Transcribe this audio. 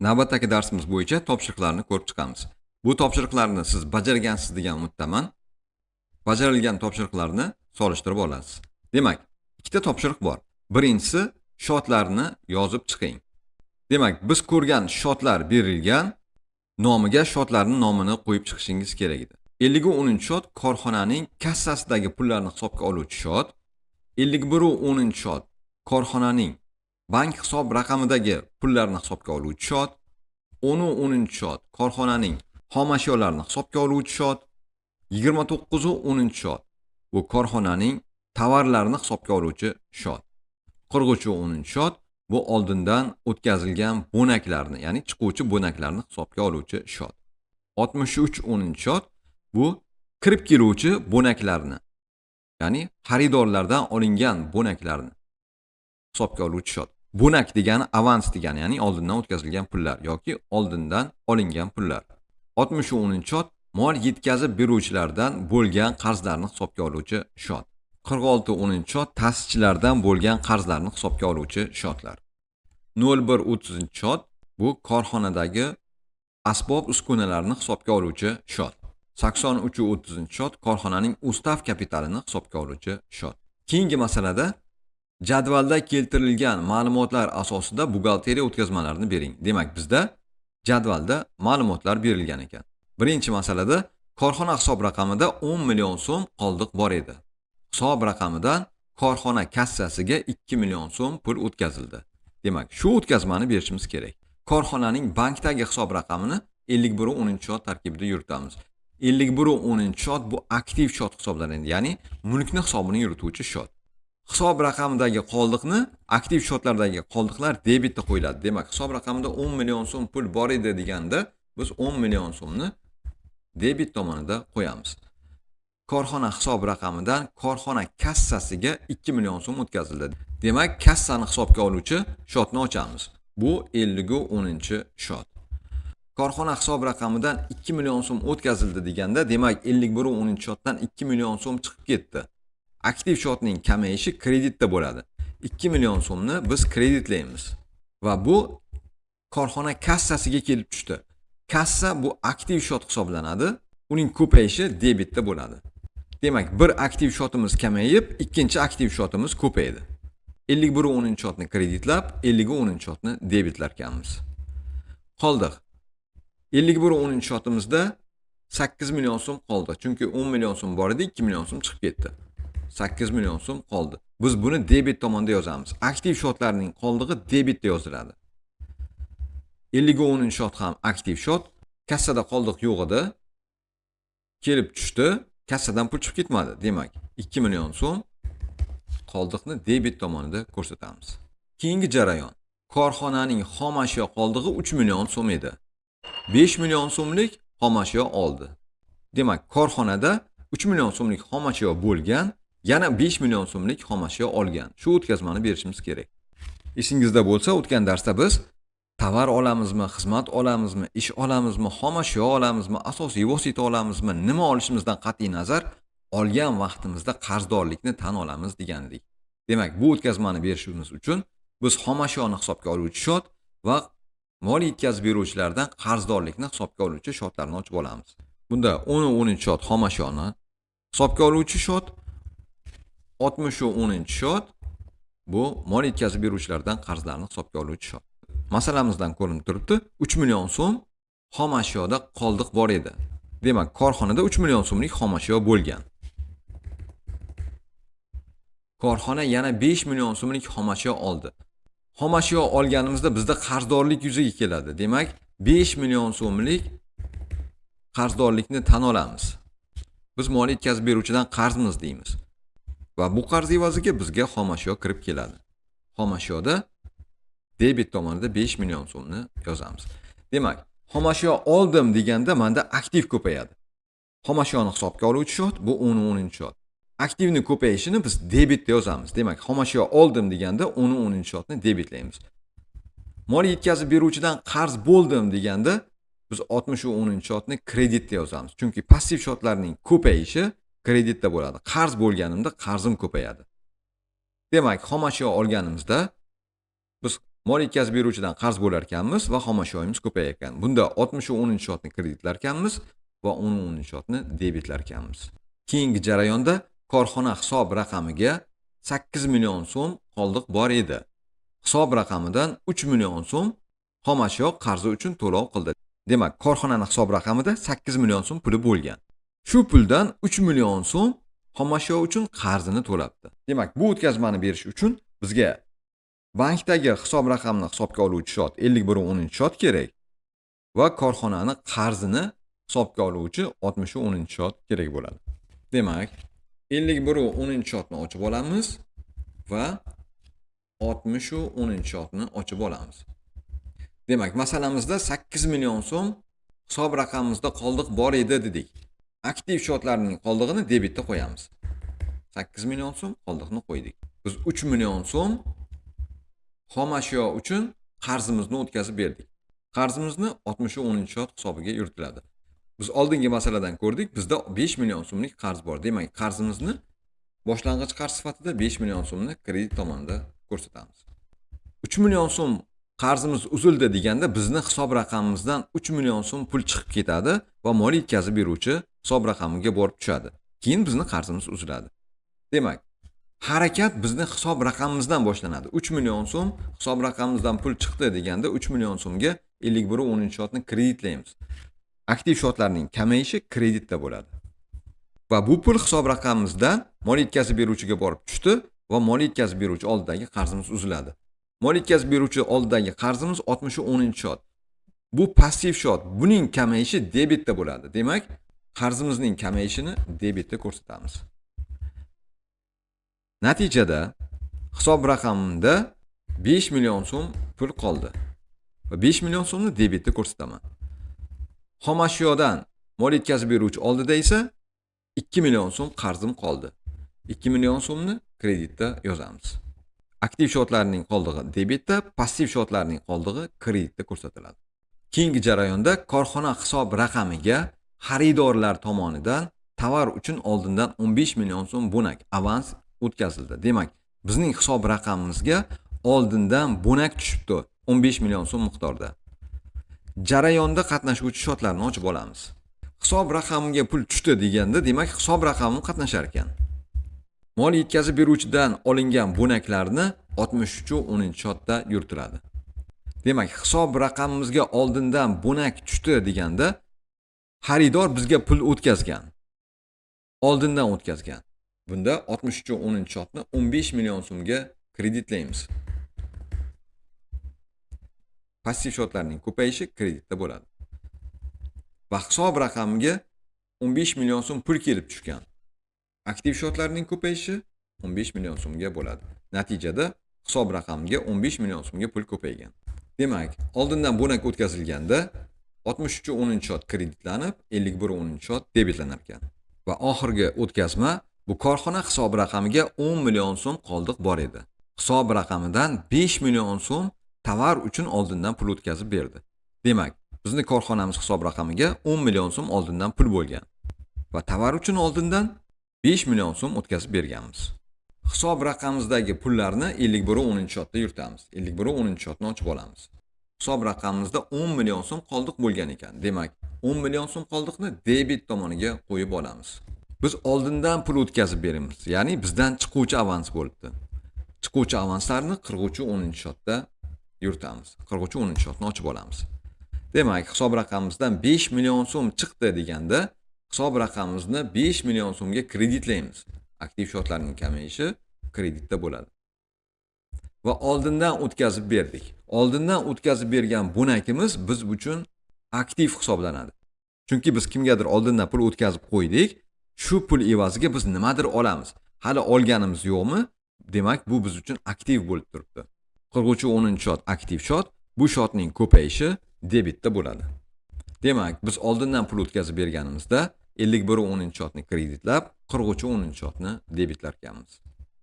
Navbatdagi darsimiz bo'yicha topshiriqlarni ko'rib chiqamiz. Bu topshiriqlarni siz bajargansiz degan umiddaman. Bajarilgan topshiriqlarni solishtirib olasiz. Demak, ikkita topshiriq bor. Birinchisi shotlarni yozib chiqing. Demak, biz ko'rgan shotlar berilgan, nomiga shotlarning nomini qo'yib chiqishingiz kerak edi. 50.10-shot korxonaning kassasidagi pullarni hisobga oluvchi shot. 51.10-shot korxonaning bank hisob raqamidagi pullarni hisobga oluvchi shot. 10.10-shot korxonaning xomashyolarni hisobga oluvchi shot. 29.10-shot bu korxonaning tovarlarini hisobga oluvchi shot. 43.10-shot bu oldindan o'tkazilgan bo'laklarni, ya'ni chiquvchi bo'laklarni hisobga oluvchi shot. 63.10-shot bu kirib keluvchi bo'laklarni, ya'ni xaridorlardan olingan bo'laklarni hisobga oluvchi shot. Bo'nak degani avans degani, ya'ni oldindan o'tkazilgan pullar yoki oldindan olingan pullar. 60.10-shot mol yetkazib beruvchilardan bo'lgan qarzlarni hisobga oluvchi shot. 46.10-shot ta'sischilardan bo'lgan qarzlarni hisobga oluvchi shotlar. 01.30-shot bu korxonadagi asbob uskunalarni hisobga oluvchi shot. 83.30-shot korxonaning ustav kapitalini hisobga oluvchi shot. Keyingi masalada jadvalda keltirilgan ma'lumotlar asosida buxgalteriya o'tkazmalarini bering. Demak, bizda jadvalda ma'lumotlar berilgan ekan. Birinchi masalada korxona hisob raqamida 10 million so'm qoldiq bor edi. Hisob raqamidan korxona kassasiga 2 million so'm pul o'tkazildi. Demak, shu o'tkazmani berishimiz kerak. Korxonaning bankdagi hisob raqamini 51.10-shot tarkibida yuritamiz. 51.10-shot bu aktiv shot hisoblanadi, ya'ni mulkni hisobini yurituvchi shot. Hisob raqamidagi qoldiqni aktiv shotlardagi qoldiqlar debitda qo'yiladi. Demak, hisob raqamida 10 million so'm pul bor edi deganda biz 10 million so'mni debit tomonida qo'yamiz. Korxona hisob raqamidan korxona kassasiga 2 million so'm o'tkazildi. Demak, kassani hisobga oluvchi shotni ochamiz. Bu 50.10-shot. Korxona hisob raqamidan 2 million so'm o'tkazildi deganda, demak 51.10-shotdan 2 million so'm chiqib ketdi. Aktiv shotning kamayishi kreditda bo'ladi. 2 million so'mni biz kreditlaymiz va bu korxona kassasiga kelib tushdi. Kassa bu aktiv shot hisoblanadi. Uning ko'payishi debitda bo'ladi. Demak, bir aktiv shotimiz kamayib, ikkinchi aktiv shotimiz ko'paydi. 51.10-shotni kreditlab, 50.10-shotni debitlarkanmiz. Qoldiq. 51.10-shotimizda 8 million so'm qoldi. Chunki 10 million so'm bor edi, 2 million so'm chiqib ketdi. 8 million so'm qoldi. Biz buni debit tomonda yozamiz. Aktiv shotlarning qoldig'i debitda yoziladi. 50.10-shot ham aktiv shot. Kassada qoldiq yo'q edi. Kelib tushdi, kassadan pul chiqib ketmadi. Demak, 2 million so'm qoldiqni debit tomonida ko'rsatamiz. Keyingi jarayon. Korxonaning xomashyo qoldig'i 3 million so'm edi. 5 million so'mlik xomashyo oldi. Demak, korxonada 3 million so'mlik xomashyo bo'lgan, yana 5 million so'mlik xomashyo olgan. Shu o'tkazmani berishimiz kerak. Esingizda bo'lsa, o'tgan darsda biz tovar olamizmi, xizmat olamizmi, ish olamizmi, xomashyo olamizmi, asosiy vosita olamizmi, nima olishimizdan qat'iy nazar olgan vaqtimizda qarzdorlikni tan olamiz degan edik. Demak, bu o'tkazmani berishimiz uchun biz xomashyoni hisobga oluvchi shot va mol yetkazib beruvchilardan qarzdorlikni hisobga oluvchi shotlarni ochib olamiz. Bunda 10 10-shot xomashyoni hisobga oluvchi shot, 60 10-shot bu mol yetkazib beruvchilardan qarzlarni hisobga oluvchi shot. Masalamizdan ko'rinib turibdi, 3 million so'm xomashyoda qoldiq bor edi. Demak, korxonada 3 million so'mlik xomashyo bo'lgan. Korxona yana 5 million so'mlik xomashyo oldi. Xomashyo olganimizda bizda qarzdorlik yuzaga keladi. Demak, 5 million so'mlik qarzdorlikni tan olamiz. Biz mol yetkazib beruvchidan qarzmiz deymiz. Va bu qarz evaziga bizga xomashyo kirib keladi. Xomashyoda debit tomonida 5 million so'mni yozamiz. Demak, xomashyo oldim deganda menda aktiv ko'payadi. Xomashyoni hisobga oluvchi shot bu 10 10-shot. Aktivni ko'payishini biz debitda yozamiz. Demak, xomashyo oldim deganda 10 10-shotni debitlaymiz. Mol yetkazib beruvchidan qarz bo'ldim deganda biz 60 10-shotni kreditda yozamiz. Chunki passiv shotlarning ko'payishi kreditda bo'ladi. Qarz bo'lganimda qarzim ko'payadi. Demak, xomashyo olganimizda biz Mol yetkazib beruvchidan qarz bo'lar ekanmiz va xomashyoimiz ko'payar. Bunda 60,10-shotni kreditlar ekanmiz va 10,10-shotni debitlar ekanmiz. Keyingi jarayonda korxona hisob raqamiga 8 million so'm qoldiq bor edi. Hisob raqamidan 3 million so'm xomashyo qarzi uchun to'lov qildi. Demak, korxonaning hisob raqamida 8 million so'm puli bo'lgan. Shu puldan 3 million so'm xomashyo uchun qarzini to'labdi. Demak, bu o'tkazmani berish uchun bizga bankdagi hisob raqamini hisobga oluvchi shot 51,10-shot kerak va korxonani qarzini hisobga oluvchi 60,10-shot kerak bo'ladi. Demak, 51,10-shotni ochib olamiz va 60,10-shotni ochib olamiz. Demak, masalamizda 8 million so'm hisob raqamimizda qoldiq bor edi dedik. Aktiv shotlarning qoldig'ini debitda qo'yamiz. 8 million so'm qoldiqni qo'ydik. Biz 3 million so'm xomashyo uchun qarzimizni o'tkazib berdik. Qarzimizni 60,10-shot hisobiga yuritiladi. Biz oldingi masaladan ko'rdik, bizda 5 million so'mlik qarz bor. Demak, qarzimizni boshlang'ich qarz sifatida 5 million so'mni kredit tomonida ko'rsatamiz. 3 million so'm qarzimiz uzildi deganda bizni hisob raqamimizdan 3 million so'm pul chiqib ketadi va mol yetkazib beruvchi hisob raqamiga borib tushadi. Keyin bizni qarzimiz uziladi. Demak, harakat bizni hisob raqamimizdan boshlanadi. 3 million so'm hisob raqamimizdan pul chiqdi deganda 3 million so'mga 51,10-shotni kreditlaymiz. Aktiv shotlarning kamayishi kreditda bo'ladi. Va bu pul hisob raqamimizdan mol yetkazib beruvchiga borib tushdi va mol yetkazib beruvchi oldidagi qarzimiz uziladi. Mol yetkazib beruvchi oldidagi qarzimiz 60,10-shot. Bu passiv shot, buning kamayishi debitda bo'ladi. Demak, qarzimizning kamayishini debitda ko'rsatamiz. Natijada hisob raqamimda 5 million so'm pul qoldi. Va 5 million so'mni debitda ko'rsataman. Xomashyodan mol yetkazib beruvchi oldida esa 2 million so'm qarzim qoldi. 2 million so'mni kreditda yozamiz. Aktiv shotlarning qoldig'i debitda, passiv shotlarning qoldig'i kreditda ko'rsatiladi. Keyingi jarayonda korxona hisob raqamiga xaridorlar tomonidan tovar uchun oldindan 15 million so'm bo'nak avans o'tkazildi. Demak, bizning hisob raqamimizga oldindan bo'nak tushibdi 15 million so'm miqdorda. Jarayonda qatnashuvchi shotlarni ochib olamiz. Hisob raqamimga pul tushdi deganda, demak, hisob raqamim qatnashar ekan. Mol yetkazib beruvchidan olingan bo'naklarni 63,10-shotda yuritiladi. Demak, hisob raqamimizga oldindan bo'nak tushdi deganda xaridor bizga pul o'tkazgan. Oldindan o'tkazgan. Bunda 63,10-shotni 15 million so'mga kreditlaymiz. Passiv shotlarning ko'payishi kreditda bo'ladi. Va hisob raqamiga 15 million so'm pul kelib tushgan. Aktiv shotlarning ko'payishi 15 million so'mga bo'ladi. Natijada hisob raqamiga 15 million so'mga pul ko'paygan. Demak, oldindan bo'nak o'tkazilganda 63,10-shot kreditlanib, 51,10-shot debitlanar ekan. Va oxirgi o'tkazma bu korxona hisob raqamiga 10 million so'm qoldiq bor edi. Hisob raqamidan 5 million so'm tovar uchun oldindan pul o'tkazib berdi. Demak, bizni korxonamiz hisob raqamiga 10 million so'm oldindan pul bo'lgan va tovar uchun oldindan 5 million so'm o'tkazib berganmiz. Hisob raqamimizdagi pullarni 51,10-shotda yuritamiz. 51,10-shotni ochib olamiz. Hisob raqamimizda 10 million so'm qoldiq bo'lgan ekan. Demak, 10 million so'm qoldiqni debit tomoniga qo'yib olamiz. Biz oldindan pul o'tkazib beramiz. Ya'ni bizdan chiquvchi avans bo'libdi. Chiquvchi avanslarni 43,10-shotda yuritamiz. 43,10-shotni ochib olamiz. Demak, hisob raqamimizdan 5 million so'm chiqdi deganda hisob raqamimizni 5 million so'mga kreditlaymiz. Aktiv shotlarning kamayishi kreditda bo'ladi. Va oldindan o'tkazib berdik. Oldindan o'tkazib bergan bo'nakimiz biz uchun aktiv hisoblanadi. Chunki biz kimgadir oldindan pul o'tkazib qo'ydik, shu pul evaziga biz nimadir olamiz. Hali olganimiz yo'qmi? Demak, bu biz uchun aktiv bo'lib turibdi. 43,10-shot aktiv shot, bu shotning ko'payishi debitda bo'ladi. Demak, biz oldindan pul o'tkazib berganimizda 51,10-shotni kreditlab, 43,10-shotni debitlar ekanmiz.